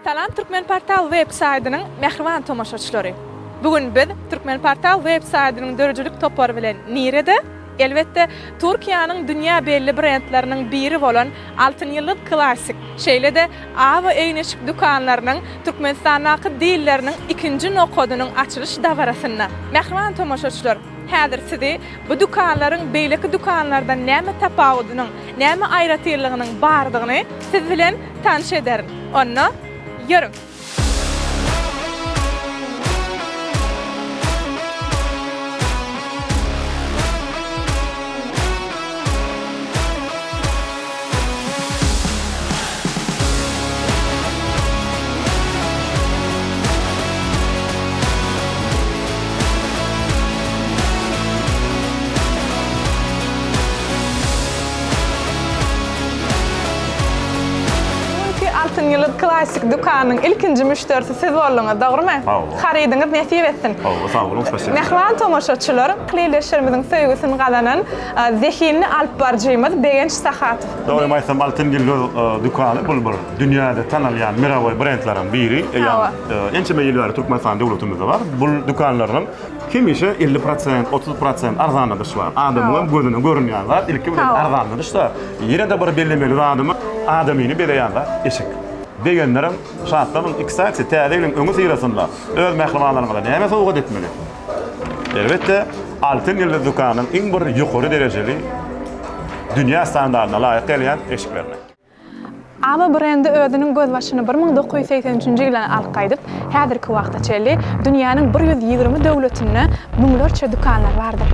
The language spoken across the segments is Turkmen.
Salam Türkmenportal web saýdynyň mähriban tomaşaçylary! Bu gün biz Türkmenportal web saýdynyň döredijilik topary bilen nirede? Elbetde, Türkiýäniň dünýä belli brendleriniň biri bolan Altyn Ýyldyz Classic, şeýle-de Ava egin-eşik dükanlarynyň Türkmenistandaky dilleriniň ikinji nokadynyň açylyş dabarasynda. Mähriban tomaşaçylar, häzir sizi bu dükanlaryň beýleki dükanlardan näme tapawudynyň, näme aýratynlygynyň bardygyny siz bilen tanyş ederin. Onda, ýörüň! Bu günki Altyn Ýyldyz Classic dükanynyň ilkinji müşderisi siz bolduňyz, dogrumy? Hawa. Harydyňyz nesip etsin. Hawa, sag boluň, spasiba. Mähriban tomaşaçylar, ildeşlerimiziň söýgüsini gazanan zehinli alypbaryjymyz Begenç Sahatow. Dogrymy aýtsam, Altyn Ýyldyz dükany bul bir dünýäde tanalýan mirowoý brendleriň biri. Hawa. Ençeme ýyl bäri Türkmenistan döwletimizde bar. Bul dükanlarynyň Hemişe 50 prosent, 30 prosent arzanladyş bar. Adamyň hem gözüne görünýän zat ilki bilen arzanladyş-da. Ýene-de bir bellemeli zadymyz, adamyny bezeýän zat eşik. Begenleriň, şatlanyň, kstati, täze ýylyň öňüsyrasynda öz mähribanlaryňyza näme sowgat etmeli? Elbetde, Altyn Ýyldyz dükanynyň iň bir ýokary derejeli, dünýä standartyna laýyk gelýän eşiklerini. Ava brendi özüniň gözbaşyny 1983-nji ýyldan alyp gaýdyp, häzirki wagta çenli dünýäniň 120 döwletinde müňlerçe dükanlary bardyr.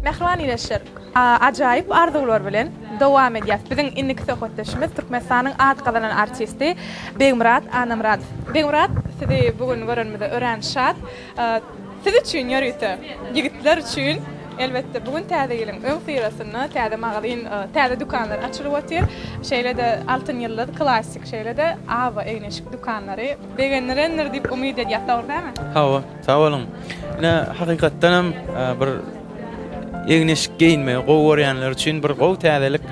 Mähriban ildeşler, ajaýyp arzuwlar bilen dowam edýäs. Biziň indiki söhbetdeşimiz Türkmenistanyň at gazanan artisti Begmyrat Annamyradow. Begmyrat, sizi bu gün görenimize örän şat. Siz üçin ýörite, ýigitler üçin elbetde bu gün Täze ýylyň öňüsyrasynda täze magazin, täze dükanlar açylyp otyr. Şeýle-de Altyn Ýyldyz, Klassyk, şeýle-de Ava egin-eşik dükanlary begendirendir diýip umyt edýäs, dogry dälmi? Hawa, sag boluň. Ine, hakykatdanam bir Egin-eşik geýinmegi gowy görýänler üçin bir gowy täzelik.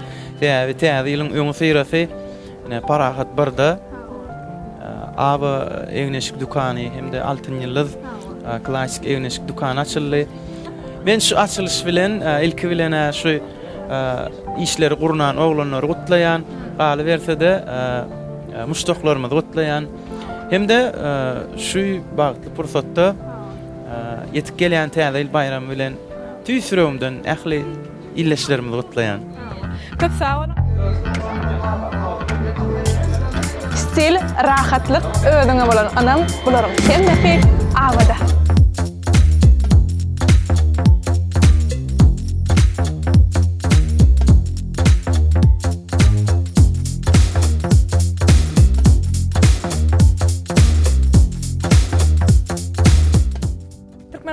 Sebäbi täze ýylyň öňüsyrasy ine Parahat birde Aba egin-eşik dükany hem-de Altyn ýyldyz klassik egin-eşik dükany açyldy. Men şu açylyş bilen ilki bilen şu işleri gurnan oglanlary gutlaýan, galyberse-de muşdaklarymyzy gutlaýan. Hem-de şu bagtly pursatda Ýetip gelýän Täze ýyl baýramy bilen tüýs ýüregimden ähli ildeşlerimizi gutlaýan. Köp sag boluň. Stil, rahatlyk, özüňe bolan ynam, bularyň hemmesi Awada.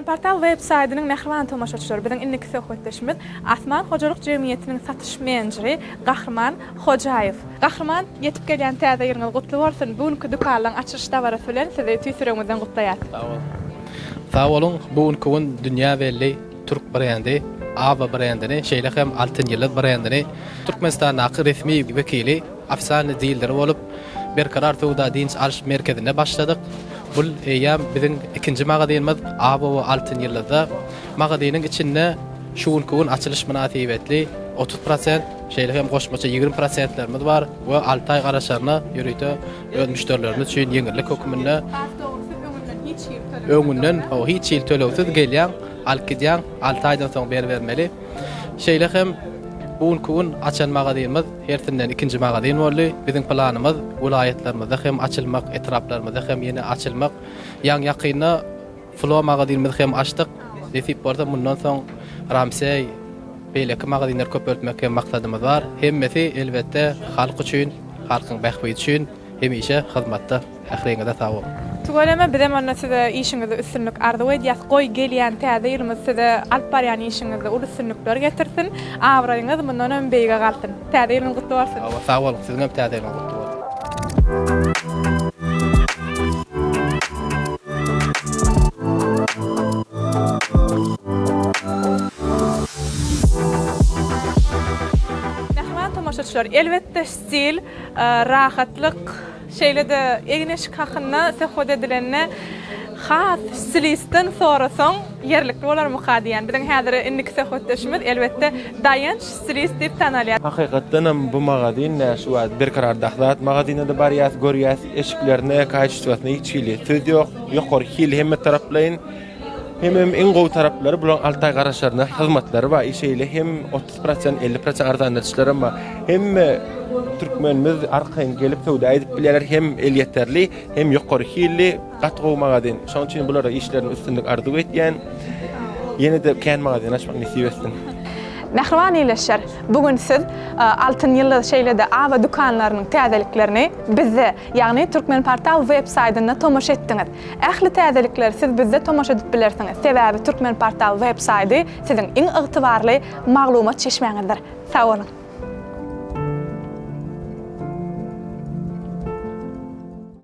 Türkmenportal web saýdynyň mähriban tomaşaçylary, biziň indiki söhbetdeşimiz Asman hojalyk jemgyýetiniň satyş menejeri Gahryman Hojaýew. Gahryman, ýetip gelýän täze ýylyňyz gutly bolsun! Bu günki dükanlaryň açylyş dabarasy bilen sizi tüýs ýüregimizden gutlaýas. Sag boluň. Sag boluň. Bu günki gün dünýä belli türk brendi Ava brendini, şeýle hem Altyn ýyldyz brendini Türkmenistandaky resmi wekili, ofisialnyý dilleri bolup, Berkarar söwda-dynç alyş merkezinde başladyk. Bul eýýäm biziň ikinji magazynymyz Ava we Altyn ýyldyzda. Magazynyň içinde şu günki gün açylyş mynasybetli 30 prosent, şeýle hem goşmaça 20 prosentlerimiz bar we alty aý garaşaryna ýörite öz müşderilerimiz üçin ýeňillik hökmünde Has dogrusy öňünden hiç hili tölegsiz. Öňünden hiç hili tölegsiz gelýäň, alyp gidýäň, alty aýdan soň beribermeli. Şeýle hem bu günki gün açan magazynymyz hersinden ikinji magazyn boldy. Biziň planymyz welaýatlarymyzda hem açylmak, etraplarymyzda hem ýene açylmak. Ýaňy ýakynda Flo magazynymyzy hem açdyk. Nesip bolsa mundan soň Ramsey, beýleki magazynlary köpeltmek hem maksadymyz bar. Hemmesi elbetde halk üçin, halkyň bähbidi üçin hemişe hyzmatda. Ähliňize sag boluň. Tüweleme bizem onda size işiňizde üstünlik arzuw edýäs. Goý gelýän täze ýylymyz size alyp barýan işiňizde uly üstünlikler getirsin. Abraýyňyz mundanam beýige galsyn. Täze ýylyňyz gutly bolsun. Hawa sag boluň siziňem täze ýylyňyz gutly bolsun. Mähriban tomaşaçylar elbetde stil, rahatlyk, Şeýle-de egin-eşik hakynda söhbet edilende has stilistden sorasaň ýerlikli bolarmyka diýýän. Biziň häzir indiki söhbetdeşimiz elbetde Daýanç stilist diýip tanalýar. Hakykatdanam bu magazin nä şu wagt Berkarardaky zat magazinede barýas görýäs eşiklerine kaçestwasyna hiç hili söz ýok ýokary hil hemme taraplaýyn hemem iň gowy taraplary bulaň alty aý garaşaryna hyzmatlary bar i şeýle hem prosent, 50 prosent arzanladyşlaram bar. Hemme türkmenimiz arkaýyn gelip söwda edip bilýärler, hem elýeterli, hem ýokary hilli, gaty gowy magazin. Şonuň üçin bulara işlerinde üstünlik arzuw etýän. Ýene-de kän magazin açmak nesip etsin. Mähriban ildeşler, bu gün siz Altyn Ýyldyz şeýle-de Aba dükanlarynyň täzeliklerini bizde, ýagny Türkmenportal web saýtynda tomaşa etdiňiz. Ähli täzelikleri siz bizde tomaşa edip bilersiňiz. Sebäbi Türkmenportal web saýty siziň iň ygtybarly maglumat çeşmäňizdir. Sag boluň!